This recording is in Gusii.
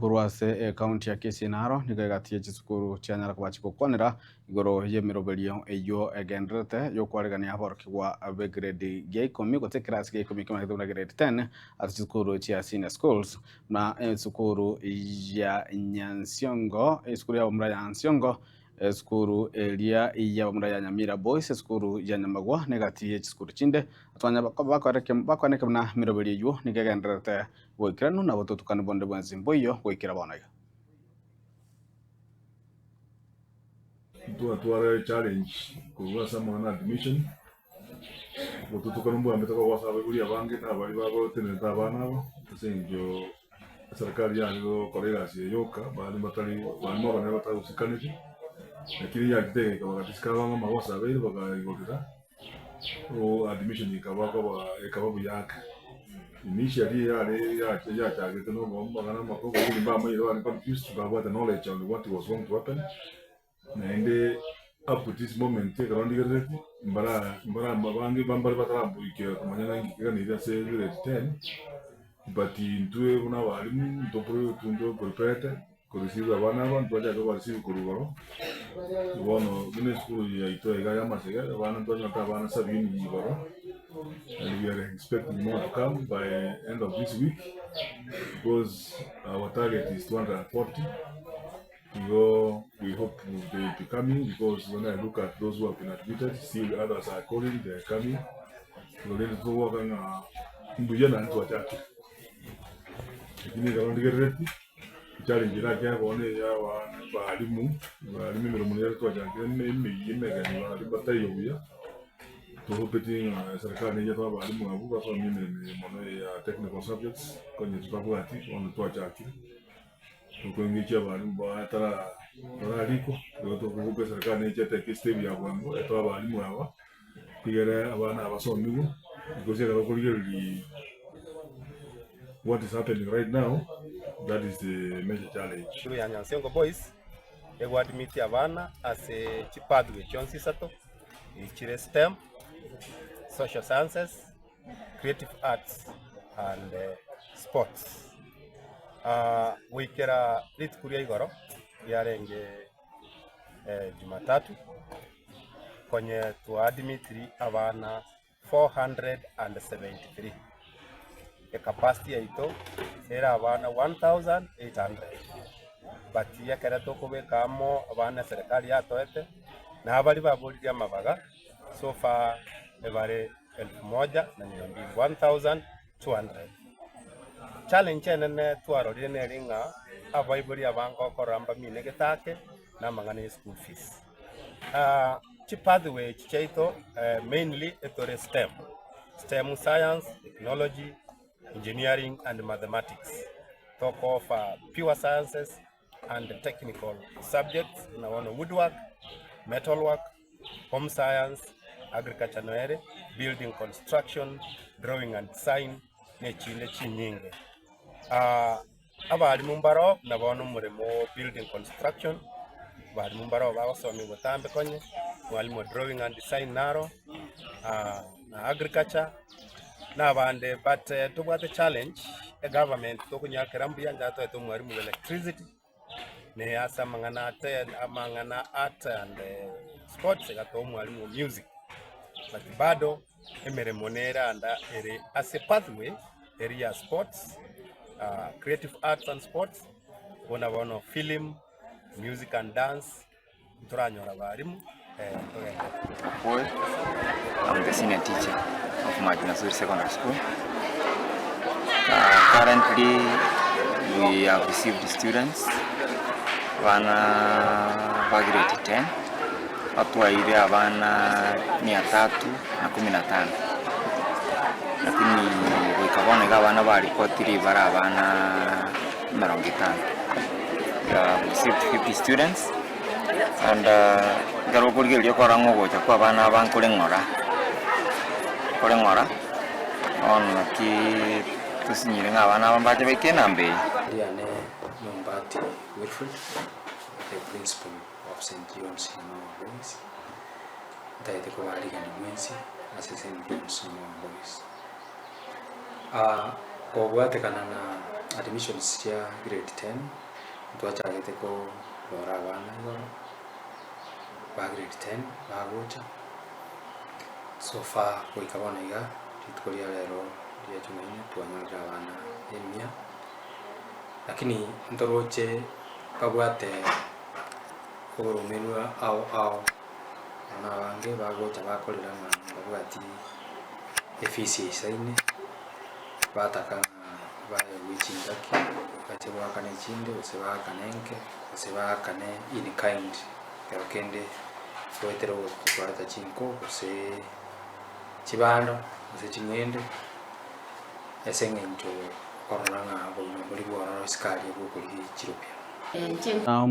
Korwa ase ekaunti ya Kisii naro nigo egati ye chisukuru chianyara koba chigokwanera igoro y'emeroberio eyio egendererete y'okwaregania aborokigwa b'egrade gia ikomi gose ekerasi gia ikomi ekemanyeretie buna grade ten ase chisukuru chia senior schools buna esukuru ya Nyansiongo, esukuru y'abamura ya Nyansiongo, esukuru eria y'abamura ya Nyamira Boys, esukuru ya Nyamagwa na egati ye chisukuru chinde. Twanya bakoaneke buna emeroberio eyio nigo egendererete Goikeranu na bototukani bonde bwensi mboiyo goikera bono iga. Ntwatware challenge korwa ase amang'ana admission, obotutukanu mbwambete koba ase abaibori abange na abaria bagotenerete abana aba, ase eng'encho eserekari yare gokora egasi eye yoka, baria batari barimo abanene batagosikanirie, lakini yachete egaika bagatisika abange amagoso abeire bakaigorera. Admission ekaba koba ekaba buya ake. Initially yare yacha yachagete na amang'ana amakong'u lakini mbamanyete bare confused mbabwate knowledge on what was going to happen. Naende up to this moment ekero ndigerereti mbara mbara abange mbare bataramboikia komanya ng'a inki keganeire ase grade ten, but intwe buna abalimu ntopre ntopreparete. Koreceive abana aba ntwachake kobareceive korwa igoro, bono buna esukuru yaito iga ya amasege abana ntwanyorete abana sabini igoro, and we are expecting more to come by end of this week because our target is 240 igo we hope they will be coming because when I look at those who have been admitted still others are calling they are coming, igo rende togoaka ng'a mbuya naende twachakire, lakini ekero ndigerereti. Challenge erakia bono eye abana abalimu, abalimu emeremo nere twachakire eme emeyio emegeni abalimu bataiyo buya, tohopeti ng'a eserekari neyete abalimu abwo basomie emeremo eye mono eye ya technical subjects konye totabwati bono twachakire, tokoengage abalimu batara bararikwa, igo tokohope eserekari neche etake estep ya bwango etoe abalimu aba. Rigere abana abasomigwe, because ekero okorigereria what is happening right now, that is the major challenge. Esukuru ya Nyansiongo Boys egoadmit abana ase chipathway chionsi isato, chire STEM, Social Sciences, Creative Arts and Sports. Goikera rituko ria igoro riarenge Jumatatu, Konye twaadmitiri abana 473, ecapacity yaito ere abana 1800, but ekere tokobeka amo abana eserekari yatoete, na abaria baboririe amabaga so far ebare elfu moja na mia mbili, 1200. Challenge enene twarorire neri ng'a abaibori abange okorora mbamine getake na amang'ana ya school fees. Chipathway echi chiaito mainly etore STEM, STEM science, technology, engineering and mathematics. Toko offer pure sciences and technical subjects buna bono woodwork, metal work, home science, agriculture noere, building construction, drawing and design, na echinde chinyinge. Abalimu mbaroo buna bono omoremo o building construction, abalimu mbaroo bagosomia botambe konye, mwalimu o drawing and design naro, na agriculture, na abande but tobwate challenge, egovernment tokonyakera mbuya nchatoete omwalimu bwa electricity, na ase amang'ana ate amang'ana art and sports egatoa omwalimu o music, but bado Emeremo nere anda ere ase pathway eri ya sports, creative arts and sports, buna bono film, music and dance, ntoranyora abalimu togenderere. Paul, I'm the senior teacher of Majinasuri Secondary School. Uh, currently, we have received students bana ba grade 10 Batwaire abana mia tatu na kumi na tano, lakini goika bono iga abana baripotiri bare abana emerongo etano. We have received 50 students and ekero okorigereria okorora ng'a ogocha kwa abana aba nkore ng'ora, nkore ng'ora, bono naki tosinyire ng'a abana aba mbache baike enamba eye. Riane Mombati Wilfred, the principal. of St. John's Nyamagwa Boys, ntagete kobarigania mwensi ase St. John's Nyamagwa Boys. Kobwatekana na. Admissions chia grade 10 ntwachagete korora abana igoro ba grade 10 bagocha. So far goika bono iga rituko ria rero ria jumaine twanyorire abana emia, lakini ntoroche babwate oborumerwa ao ao, bono abange bagocha bakorera ng'a mbabwati efees eisaine, bataka ng'a baegwe chingaki bache goakana echinde gose baakane enke gose baakane in kind ekero kende goetera ogokoreta chinko gose chibando gose ching'ende ase eng'encho okorora ng'a obogima mbori bwororo isiko aria bwokorigia chiropia. Na.